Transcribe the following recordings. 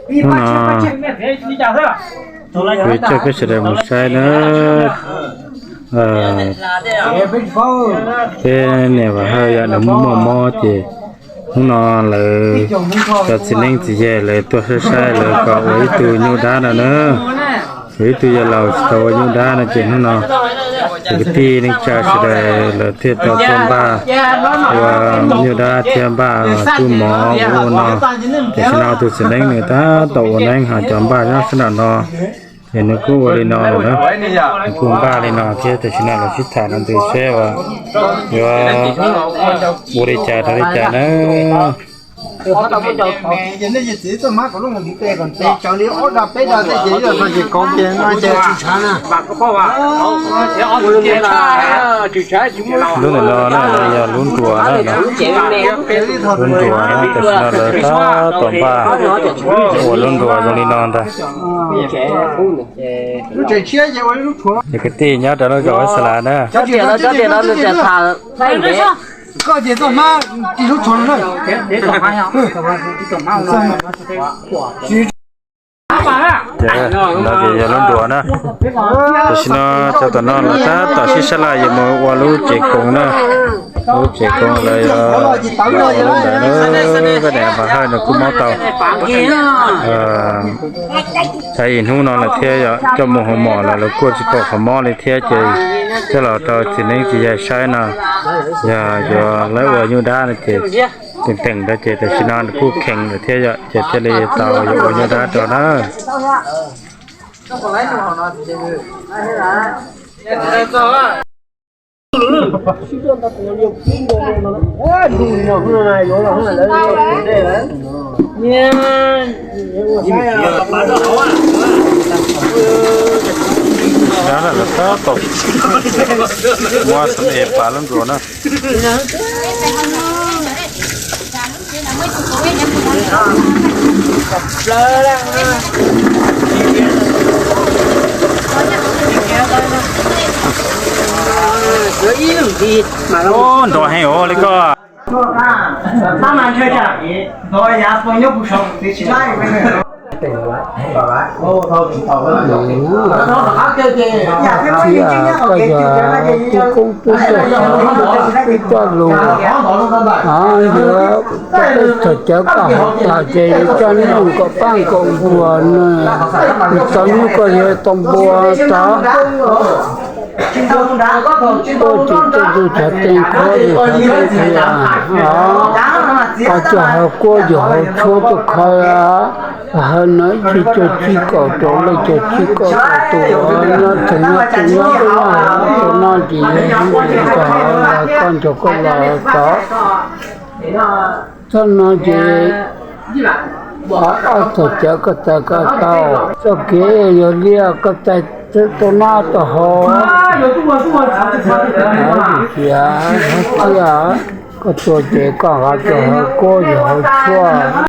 Hnub no kuv coj peb sawv daws mus saib na, peb niam Vam Hawj yog nws muaj mob ces hnub no lawv cov txiv neeb txiv yaig lawv tuaj saib saib lawv kom ua ib tug nyuj dab no na. Ua ib tug yawg laus tsis tau ua nyuj dab no ces hnub no kwv tij neej tsa sawv daws lawv thiaj tau tuaj npaj ua nyuj dab thiab npaj tub mov ua no. Tam sim no tus txiv neeb nws tab tom ua neeb ho cov npaj nyob sab nram no, ces nws kuj ua li no lawm na. Nws kuj npaj li no thiab tam sim no lawv sib tham no nws seb yuav ua li cas rau li cas na. Lub ntawm no na yog lub nruas na, lub nruas na, tam sim no lawv tab tom npaj ua lub nruas zoo li no ntag. Ces kwv tij nyob rau lub zos Vaj Xa Las na. Ces no ces yog lub nruas na. Tam sim no cov tom no lawv tab tom sib sab laj yuav mus ua lub tsev koom na. Lub tsev koom lawv yuav ua lub ntawd na. Koj niam Vam Hawj nws kuj mob tau tau ib hnub no lawm thiab yog coj mus hauv mom los lawv kuj tsis pom qhov mob li thiab ces coj los rau txiv neeb txiv yaig saib no yog yuav lawv ua nyuj dab no ces teem teem rau ces tam sim no nws kuj kheev lawm thiab yom ces thiaj li tau yuav ua nyuj dab rau na. Dab lawm tab tom muab xeem es pav lub nruas na. Nrov heev os li koj. Koj yog tub koob tub txaj xov tub txoj lus, yuav txog cawv koj hais tas ces yuav coj nws kom paab kom npuas na, tau nyuj koj yuav tau npua tau. Tuaj ces tuaj ntug cov teeb khuab ntug cov teeb khuab, koj coj hawv kuab yug hauv tshuab tuaj khaws, hawv no ib tsig cuaj tsib kaum rau lej cuaj tsib kaum rau tus, nyob tseem nyob tseem nyob tseem nyob hauv tus no ces yog ib tsig rau hauv los koj nrog koj los tod. Txoj no ces ob txog cawv koj txais koj tau, txoj kev yog liaj koj txais tau nab tau haus. Cia, koj tuaj ces koj nqa cov hawv kuab yug hauv tshuab.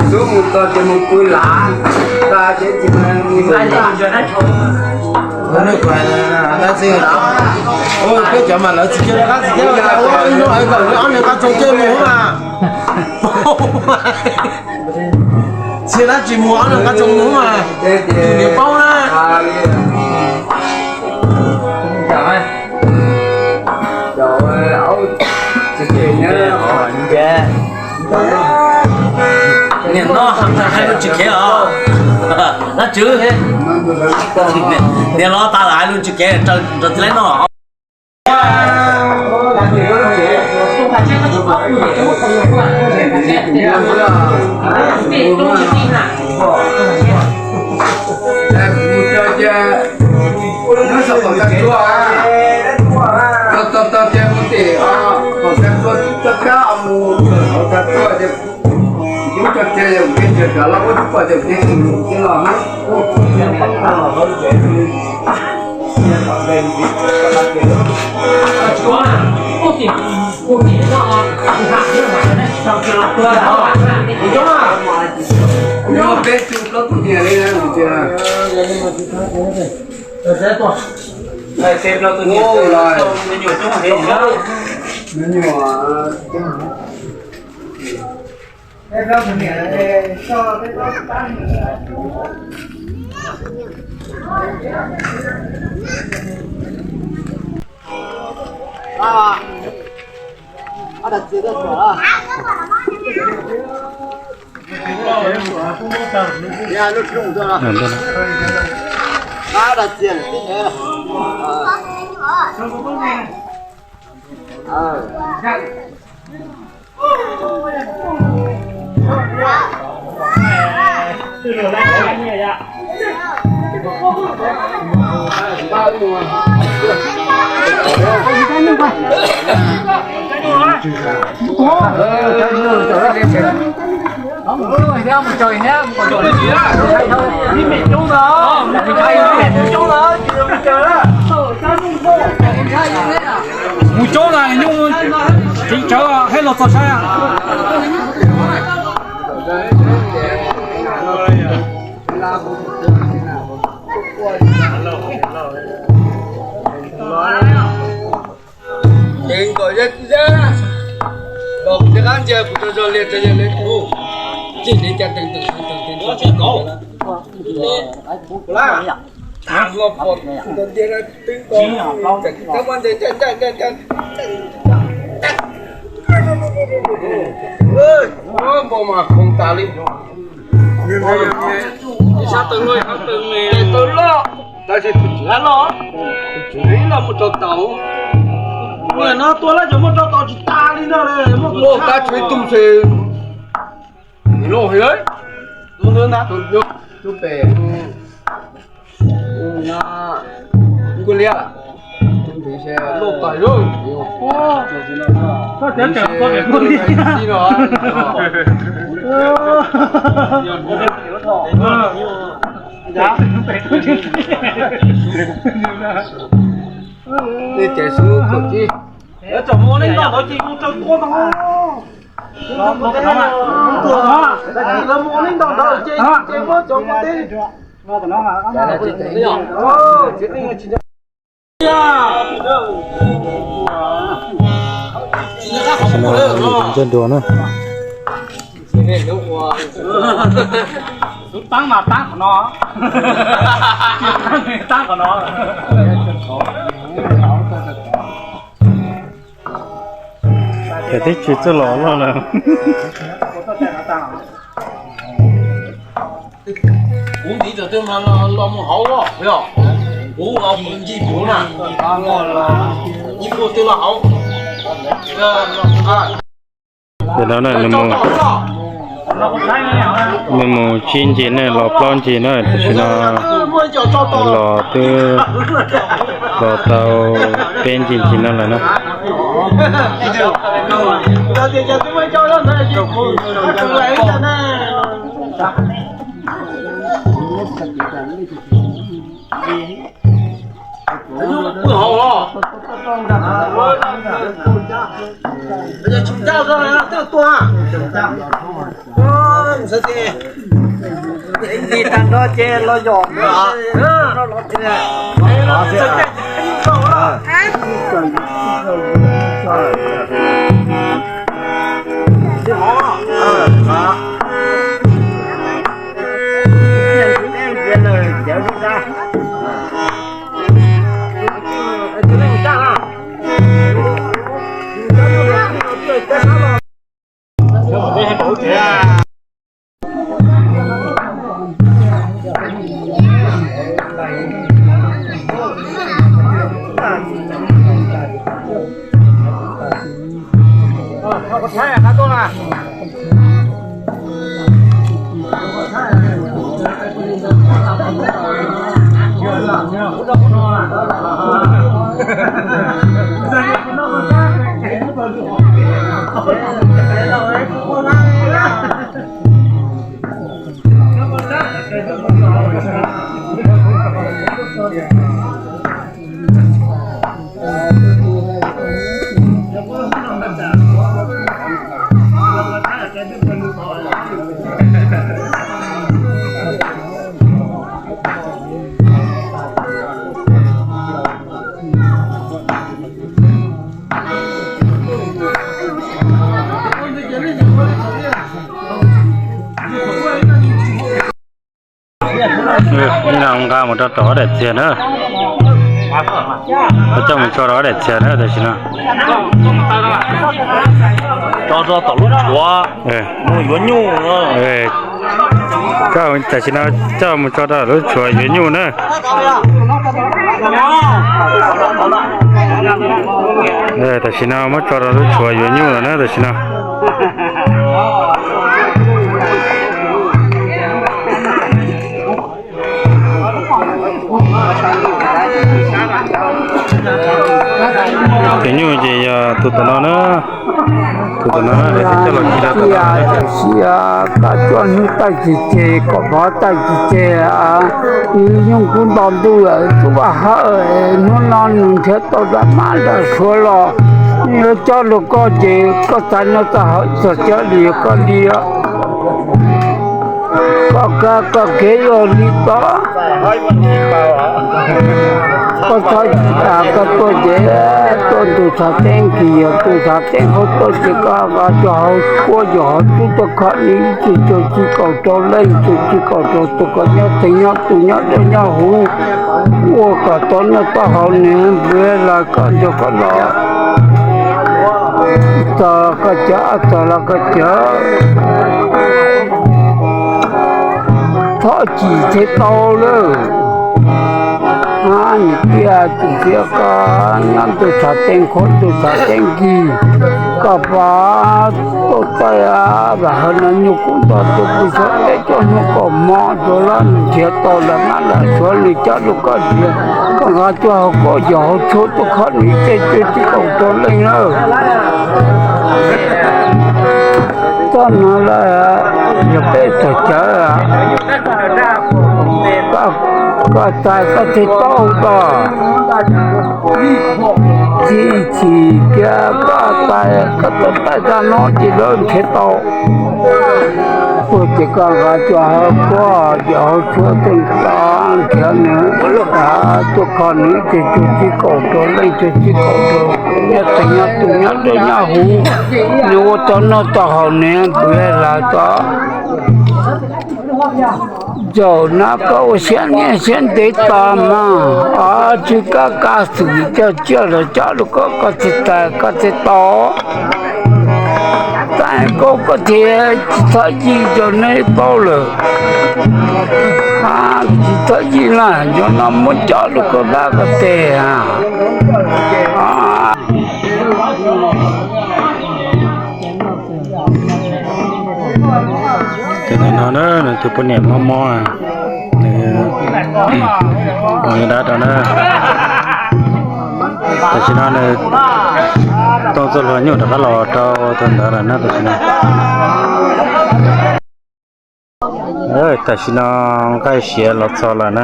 Lub mus txog ces mus pw lav, tag ces tsis mus lav. Peb cov mas lawv tsis cia rov qab tsis cia, ua ib hnub es kom ob niag nqa txoos cia mus mas. Txhia dab tsis mus ob niag nqa txoos mus mas, niam paub na. Niam no hais lus tsis kev os. Dab tsw, niam los tas lawm hais lus tsis kev, raws tib leb no. Mus coob na, nyuj tseev tsawv hais los txog saib. Ces kom yog kuv thiab, kom kuv thiab qab ntsia kuv rau zog liag rau yog li kuv, ces li cas tees tees tees tees tees Npau mas khoov tas li. Ib sab tawg loj, ib sab tawg me, tawg loj, tab sis tus tswv loj, tus tswv ib los muaj rau taus. Ua no tua lawm cov muaj rau taus tsis tas li no, muaj tab tswv ib tug xwb. Loj heev, tus pem Nkauj Liab, loj tas zog. Tej caiv xwb kaum tsib. Lawv tsom mus ua neej nto ntawd ces mus raws tua no. Lawv mus ua neej nto ntawd ces ces muab cov mus teb. Tam sim no nco dua na. Tus taab mas taab qhov no. Taab qhov no. Ces twb tsis txawj los loj lawm. Kuv ntiv tawm twg mas los mus hauv os, kuv mus ncig kuv na, ib puag twg los hauv. Ces no nws mus, nws mus tsib ncig na, los plaub ncig na, tam sim no los twb los tau peb ncig ncig no lawm na. Li tag nrho ces los yom. Nqa mus rau tom ob daim txiag na. Coj mus tso rau ob daim txiag na tam sim no. Tso rau tom lub tshuav mus yuav nyuj. Tam sim no coj mus tso rau lub tshuav yuav nyuj na. Tam sim no muab tso rau lub tshuav yuav nyuj lawm na tam sim no. Tus nyuj ces yog tus tom no na, tus tom no na, coj los ci rau tom no. Tam sim koj cuaj hnub tawj tsis tseg, kom vov tawj tsis tseg, nyuj kub nto ntuj lawm, tub vaj hawj, hnub no nws nrhiav tau dab mab dab suav los, yuav cob rau koj ces koj txais no txog hauv txog cov li koj li. Koj kawg koj kev yog li tod. Koj txhob tsis tas koj tuaj ces tuaj tus txhav teeb kis yog tus txhav teeb hauv tuaj ces koj nqa cov hauv kuab yog hauv cub tuaj khawb nws ib txhis cuag tsis kaum rau leej cuag tsis kaum rau tus koj nyob teev nyob tus nyob dej nyob huv, ua kom tau noj tau haus nws npws lawm koj nrog koj los. Txog koj cawv, txog los koj cawv, txhob chim thiaj tau lawm. Niam tij, tus txiv koj nyob tus txhav teeb khuab tus txhav teeb kis, koj pab tuaj txaij vam hawm no nyuj kub nto tus pus xyov teb cuaj hnub kaum hmo rau lawm nws nrhiav tau lawm mab lawm suav nws cob rau koj nrhiav, koj nqa cuag hauv kuab yog hauv tshuaj tuaj khawb nws ib txhis cuag tsis kaum rau leej lawm. Txoj no lawm yog peb txog cawv, koj txais koj thiaj tau tod. Txij txim tias koj txais koj tau taij tag no ces lawv nrhiav tau. Ua ces koj nqa cov hauv kuab yog hauv tshuaj tuaj nrhiav nws, tuaj kho nws ib txhis cuag tsis kaum rau leej cuag tsis kaum rau, nyob teev nyob tus nyob dej nyob huv, nws ua tau noj tau haus nws npws lawm tod. Zaum no koj ua siab ntev siab ntev tos mas, tsis kab kab xwm coj tsiaj los cob rau koj, koj thiaj tau, koj thiaj tau. Txais koj koj thiaj tsis txhob yij rau neb paub lawm. Tsis txhob yij na, cov no muab cob rau koj dab koj tes. Tus no na, nws tus poj niam mob mob, nws ua dab rau na. Tam sim no nws tooj txoj hlua nyuj rov qab los rau tus ntawd lawm na tam sim no. Tam sim no nqaij siav los txog lawm na.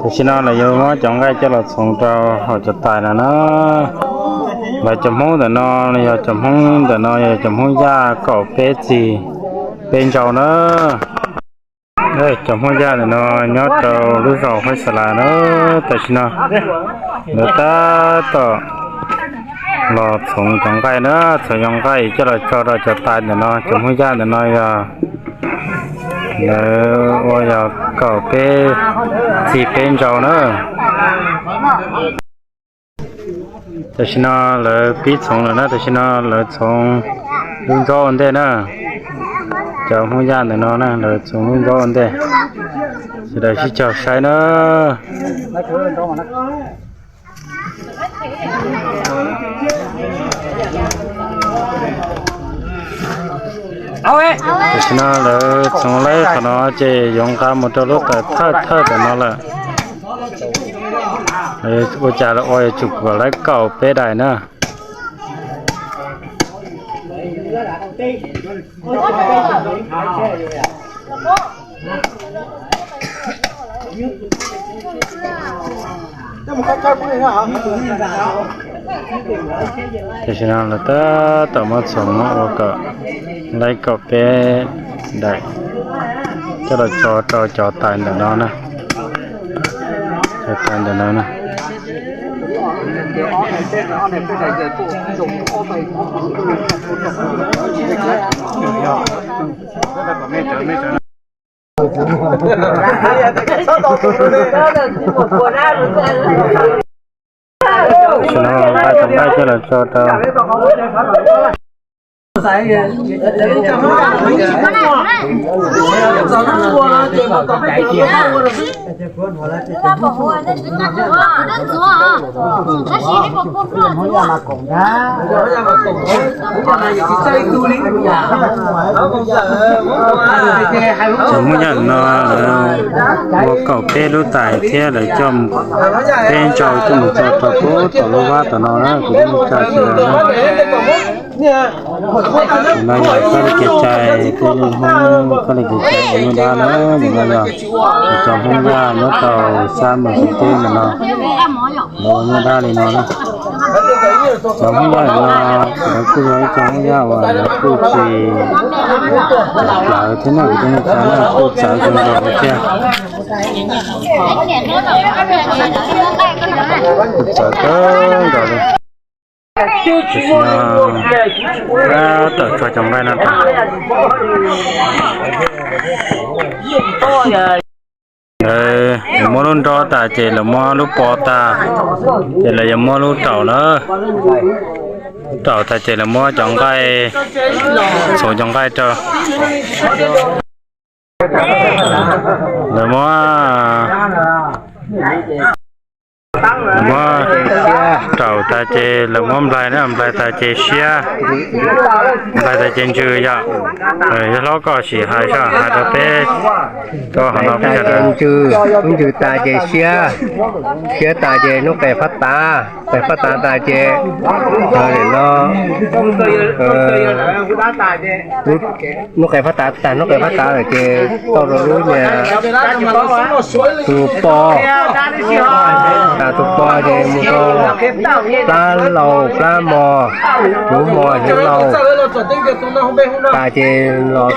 Tam sim no lawv yuav muab cov nqaij coj los txhoov rau hauv cov tais no na. Lawv cov Hmoob ntawm no yog cov Hmoob ntawm no yog cov Hmoob Yaj kaum peb txis peb ntsau na. Cov Hmoob Yaj ntawm no nyob rau lub zos Huab Xa Las na. Tam sim no lawv tab tom los txhoov cov nqaij na, txhoov cov nqaij coj los tso rau cov tais ntawm no. Cov Hmoob Yaj ntawm no yog lawv ua yog kaum peb txis peb ntsau na. Tam sim no lawv pib txhoov lawm na, tam sim no lawv txhoov lub nrob ua ntej na. Cov Hmoob Yaj ntawm no na lawv txhoov lub nrob ua ntej, sawv daws sib caug saib na. Tam sim no lawv txhoov laib qhov no ces yuav nqa mus rau lub tawm thawj thawj ntawm no lawm. Ua cas lawv ua yuav tsum kom laib kaum peb daim na. Tam sim no lawv tab tom muab txhoov ua kom laib kaum peb daim coj los tso rau cov tais ntawm no na. Cov tais ntawm no na. Tam sim no nqa cov nqaij coj los tso rau. Cov Hmoob Yaj no lawv ua kaum peb lub tais thiab lawv coj peb ntsau coj mus tso rau puag tom lub vab tom no na, kuv tsa tsis na. Tus no yog koj li kev cai, koj li Hmoob, koj li kev cai ua nyuj dab na. Tus no yog cov Hmoob Yaj nyob rau sab Mas Xus Teb ntawm no, lawv ua nyuj dab li no na. Cov Hmoob Yaj no lawv kuj yog ib cov Hmoob Yaj uas lawv kuj tsis plawv thiab na, kuv tsa na, kuj txawv kawg nkaus thiab. Kuj txawv kawg nkaus li. Tam sim no tab tom tso cov nqaij no rau. Lawv muab lub nrob tas ces lawv muab lub po tas, ces lawv yuav muab lub raum na. Lub raum tas ces lawv muab cov nqaij, txhoov cov nqaij rau. Lawv muab, muab raum tas ces lawv muab nplai na, nplai tas ces siab, nplai tas ces ntsws yom. Yog hlob koj sim hais saib, hais rau peb, rau hauv no peb sawv daws. Ntsws, ntsws tas ces siab, siab tas ces nub qe fab tav, qe fab tav tas ces, no, nub qe fab tav tag, nub qe fab tav lawm ces tau rau lub niag tus po, tas tus po ces mus rau plab laus plab mos, lub mos hnyuv laus, tas ces los,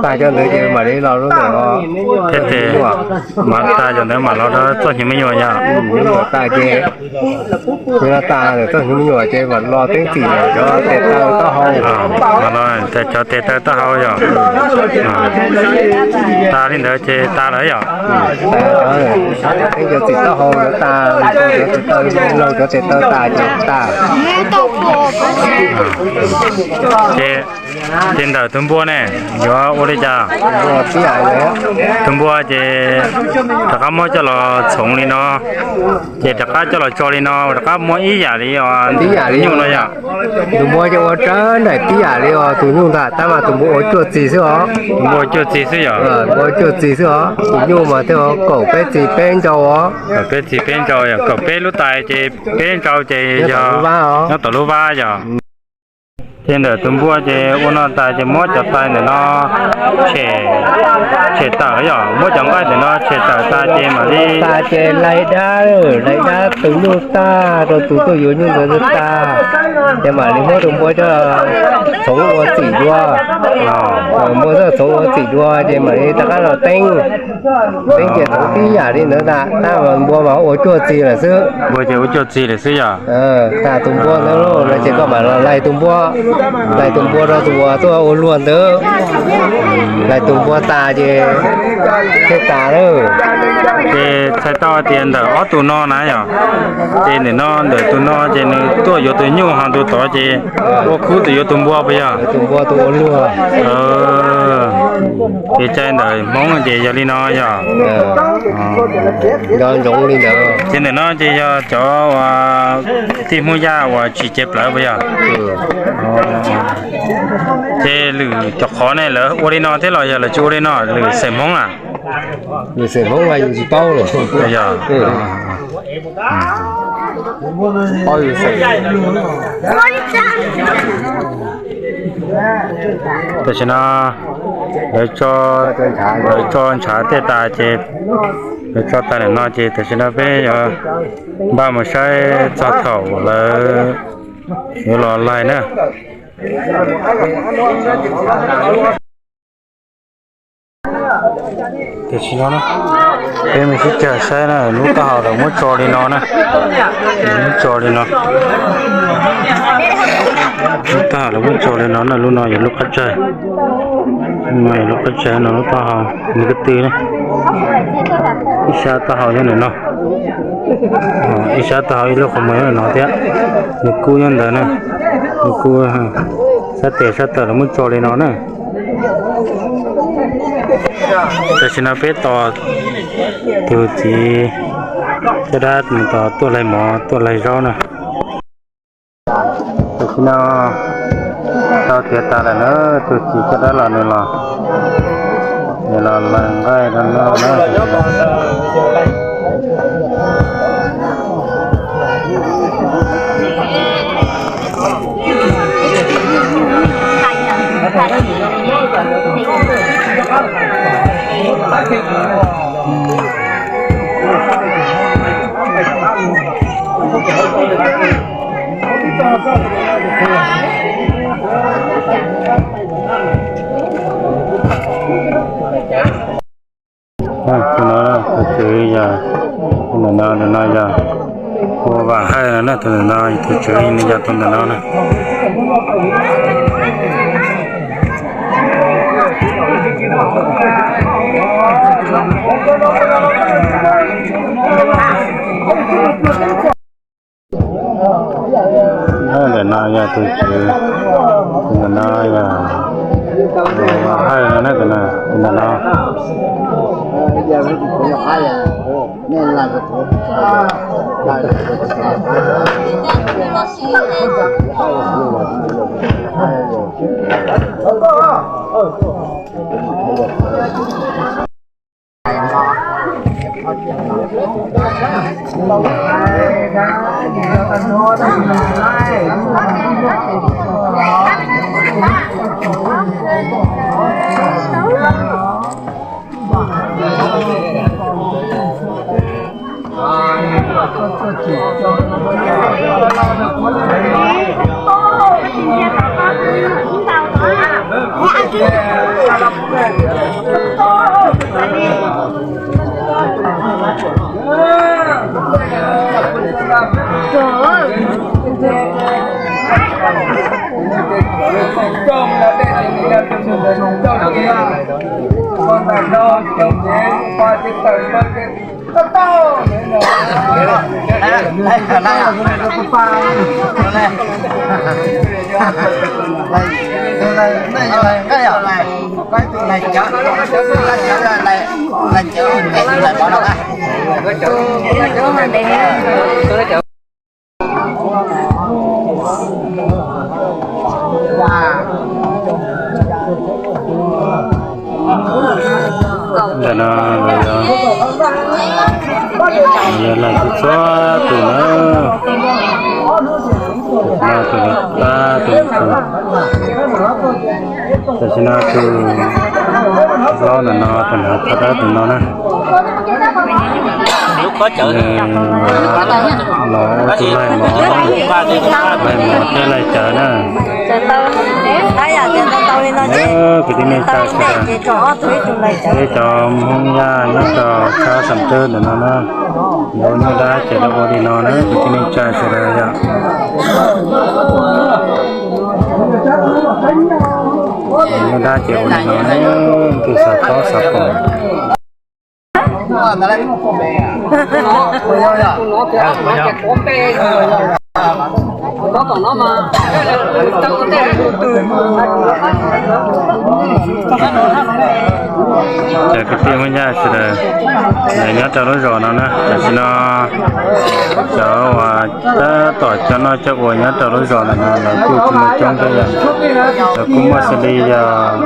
tas cov ntawd ces mam li los lub ntawm os. Thiab ces mas tas cov ntawd mam los rau txoj hnyuv me nyuam yom. Tas ces, tas txoj hnyuv me nyuam ces mam los teeb txim cov tes taw taub hau. Mas los cov tes taw taub hau yom. Tas li ntawd ces tas lawm yom. Teeb cov txim taub hau tas, cov tes taw, laug cov tes taw tas ces tas. Ces, ces ntawm tus npua ne, yuav ua li cas? Tus npua ces rov qab muab coj los txhoov li no, ces rov qab coj los tso li no, rov qab muab ib yam li os, ib yam li nyuj no yom. Tus npua ces ua raws nraim tib yam li os tus nyuj ntag, tab mas tus npua ua cuaj txis xwb os. Tus npua cuaj txis xwb yom. Ua cuaj txis xwb os, tus nyuj mas thiaj kaum peb txis peb ntsau os. Kaum peb txis peb ntsau yom, kaum peb lub tais ces peb ntsau ces yog nyob tom lub vab yom. Ces ntawm tus npua ces ua no tas ces muab cov tais ntawm no tshem, tshem tawm yom, muab cov nqaij ntawm no tshem tawm tas ces mam li tas ces laig dab, laig dab tus nyuj tag rau tus tuaj yuav nyuj ntawd tag, ces mam li muab tus npua coj txhoov ua txim dua. Muab coj txhoov ua txim dua ces mam li rov qab los teeb. Teeb ces txhoov tib yam li ntawd ntag, tab mas npua mas ua cuaj txig lawm xwb. Npua ces ua cuaj txig lawm xwb yom. Tas tus npua ntawd lawm ces koj mam los laig tus npua, laig tus npua rau tus uas tuaj ua luag ntawd. Laig tus npua tas ces thiaj tas lawm. Ces txhais tau hais tias ntawm ob tug no na yom, ces ntawm no ntawm tus no ces nws tuaj yuav tus nyuj, ho tus tod ces ua khub tus yuav tus npua puas yog? Tus npua tus ua luag. Ces cai ntawm Hmoob ces yog li no yog. Nco ntsoov li ntawd. Ces ntawm no ces yog cov uas tij Hmoob Yaj uas tsis cev plawv puas yog? Ces lwm cov qhov ne lawv ua li no thiab los yog lawv tsis ua li no, lwm xeem Hmoob a? Lwm xeem Hmoob mas yus tsis paub lawm. Yog. Paub yus xeem. Tam sim no lawv tso, lawv tso ntshav tej tas ces lawv tso tas ntawm no ces tam sim no peb yuav npaj mus saib txog thaum lawv yuav los laig na. Tam sim no peb mus sib cag saib na, lub taub hau lawv muab tso li no na. Lawv muab tso li no. Lub taub hau lawv muab tso li no na, lub no yog lub qab tsaig. Lub no yog lub qab tsaig no, lub taub hau nws ko tw na. Ib sab taub hau nyob ntawm no. Ib sab taub hau ib lub qhov muag nyob ntawm no thiab. Nws kub nyob ntawd na. Nws kub, sab tes sab taw lawv muab tso li no na. Tam sim no peb tos tus txiv caj dab mus tos tuaj laig mov tuaj laig zaub na. Tam sim no tau tiav tas lawm na, tus txiv caj dab los nws los, nws los laig nqaij rau no na. Tus no tus tswv yog, tus ntawm no, tus no yog ua vam haij no na, tus ntawm no tus tswv nws yog tus ntawm no na. Ntawm no yog tus tswv, tus ntawm no yog vam haij no na, tus ntawm no. Ntawm no yog laig txhua tus na, tus no tus no pab tus no tus, Tam sim no tus hlob ntawm no tus hnav koj dab tus no na, nws los ua tus laig mov, laig mov thiab laig cawv na. Kwv tij neej tsa sawv daws, peb cov Hmoob Yaj nyob rau sab Xam Tawb ntawm no na, lawv nyuaj dab ces lawv ua li no na kwv tij neej tsa sawv daws yom. Nyuaj dab ces ua li no na, tus xav paub xav pom. Cov kwv tij Hmoob Yaj sawv daws, lawv nyob rau lub zos no na, tam sim no cov uas tab tom coj noj coj ua nyob rau lub zos ntawm no lawv kuj tsis muaj coob thiab yom. Lawv kuj muaj xws li yog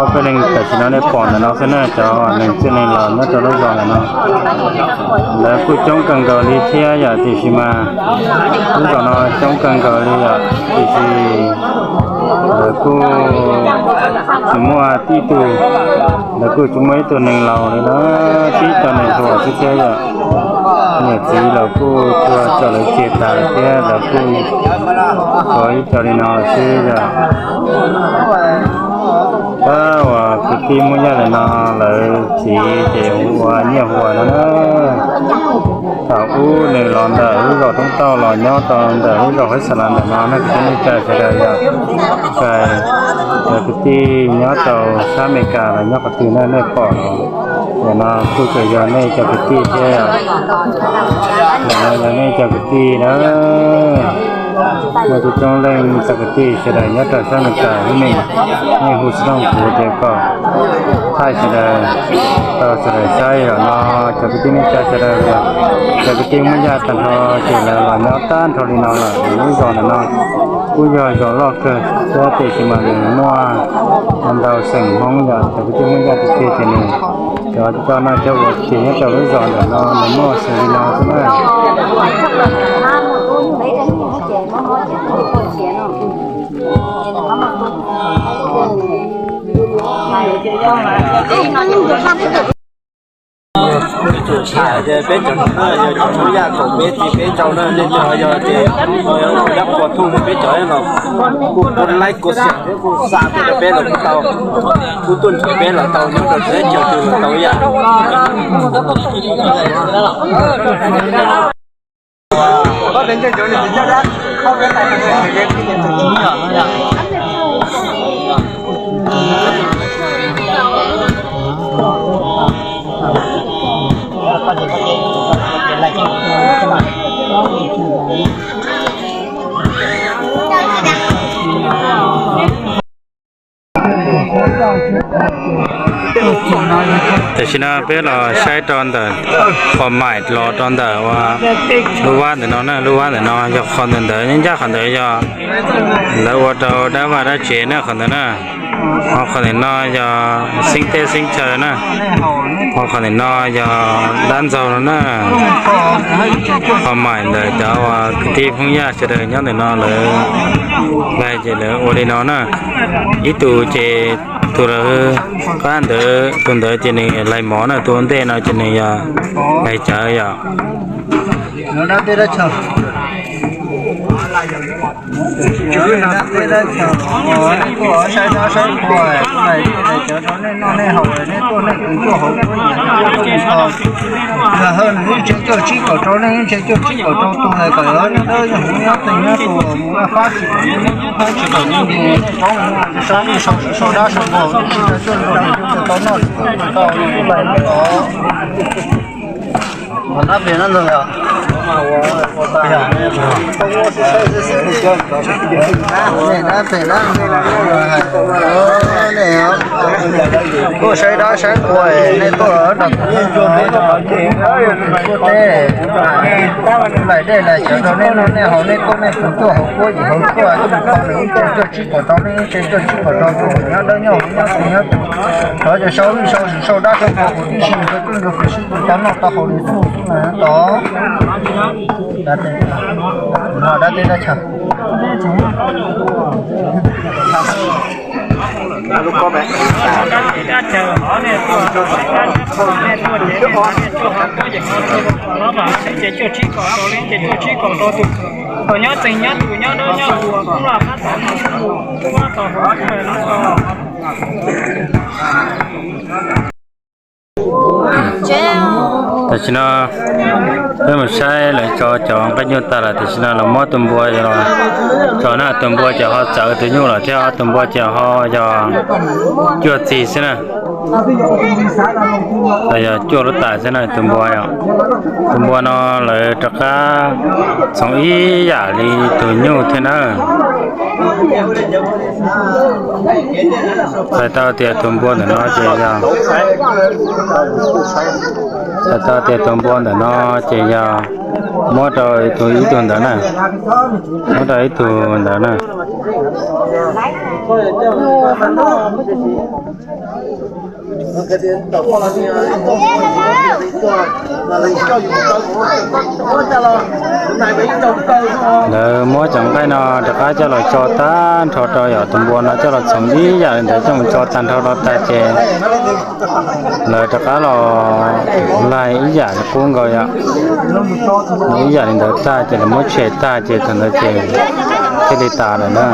ob peb leeg tam sim no nej pom ntawm no xwb na, cov neeg txwj neeg laus nyob rau lub zos ntawm no. Lawv kuj coob kawg nkaus li thiab yom, tiam sis mas lub zos no coob kawg nkaus li yom, tiam sis lawv kuj tsis muaj tib tug, lawv kuj tsis muaj ib tug neeg laus li na, tib co neeg hluas xwb thiab yom. Niam txiv los kuj txhua txhua lawv ceg tas thiab lawv kuj tshuav ib co li no xwb yom. Tab uas kwv tij Hmoob Yaj ntawm no lawv txiv ces hu ua Nyiaj Huas no na. Thaum ub nws los ntawm lub zos Thoob Tauj los nyob rau ntawm lub zos Huab Xa Las ntawm no na kwv tij neej tsa sawv daws yom. Txawm cov kwv tij nyob rau sab Amelikas los nyob qhov twg na nej pom ntawm no kuj tseem yog nej cov kwv tij thiab. Ntawm no yog nej cov kwv tij na. Muaj coob coob leej cov kwv tij sawv daws nyob rau sab Amelikas lub neej, nej hu xov tooj kuv ces kom thaij sawv daws tau sawv daws saib zaum no cov kwv tij neej tsa sawv daws, cov kwv tij Hmoob Yaj tag nrho ces lawv los nyob tag nrho li no lawm. Lub zos ntawm no kuj yog zos loj kawg thiab tiam sis mas nws muaj ntau xeem Hmoob yom, cov kwv tij Hmoob Yaj tiag tiag ces nws cov coj noj coj ua ces nyob rau lub zos ntawm no nws muaj xws li no xwb na. Peb cov no yog cov Hmoob Yaj kaum peb txiv peb rau na, nej cov yog ces yog ua dab qhuas tuaj peb cov los kuj kuj laib kuj xiam kuj xa peb rau peb los kuj tau, kuj tuaj nrhiav peb los tau nyob rau teb chaws twg los tau ib yam. Tam sim no peb los saib rau ntawm qhov maim los rau ntawm ua lub vab ntawm no na, lub vab ntawm no yog qhov ntawm ntawd, ncaj qhov ntawd yog lawv ua rau dab vaj dab tsev na qhov ntawd na. Ho qhov ntawm no yog xeeb teb xeeb chaw na. Ho qhov ntawm no yog dab ntxaug no na. Qhov maim ntawm cov uas kwv tij Hmoob Yaj sawv daws nyob ntawm no lawv laig ces lawv ua li no na. Ib tug ces tus lawv qab ntawd, tus ntawd ces nws laig mov na, tus ua ntej no ces nws yog laig cawv yom. Yog hawm nws ib tsev cuaj tsib kaum rau leej, ib tsev cuaj tsib kaum rau tus lawm kom yog nej dawb yog hmoov nyob teem nyob tus mus fab tsis kom nyob tsis kom nyob tus roob sau sau dab sau npua tsis tau cuaj tau noj tsis tau tau lais os. Dab pem dab ntawd yog dab pem dab ntawd hais, nej tuaj saib dab saib qhua, nej tuaj rau tus tuaj teb, laim dej laim cawv rau nej noj nej haus, nej tuaj nej tus cuaj hauv kuab yim hauv kuaj tuaj mus kho nws ib tsev cuaj tsib kaum rau leej, ib tsev cuaj tsib kaum rau tus nyob dawb nyob hmoov nyob teem nyob tus, thov cov sau lwj sau zus sau dab sau qhua huv tib si, nkawd tuaj nkawd mus sib tus cov noj tau haus nws tuaj mus xwb mas tod. Dab teb dab chaw. Ces cuaj tsib kaum rau li, ces cuaj tsib kaum rau tus, thaum nyob txeeg nyob tus nyob dawb nyob tus kub los qab tau, kub los qab tau. Tam sim no peb mus saib lawv tso cov nqaij nyuj tag lawm, tam sim no lawv muab tus npua los tso na, tus npua ces ho txawv tus nyuj lawm thiab, tus npua ces ho yog cuaj txig xwb na. Yog cuaj lub tais xwb na tus npua. Tus npua no lawv rov qab txhoov ib yam li tus nyuj thiab na. Txhais tau tias tus npua ntawm no ces yog, txhais tau tias tus npua ntawm no ces yog muab rau ib tug, ib tug ntawd na, muab rau ib tug ntawd na. Lawv muab cov nqaij no rov qab coj los tso tag nrho rau, yog tus npua no coj los txhoov ib yam li ntawd coj mus tso tag nrho rau tas ces lawv rov qab los laig ib yam li qub nkaus yom. Ib yam li ntawd tag ces lawv muab tshem tag ces thaum ntawd ces thiaj li tas lawm na.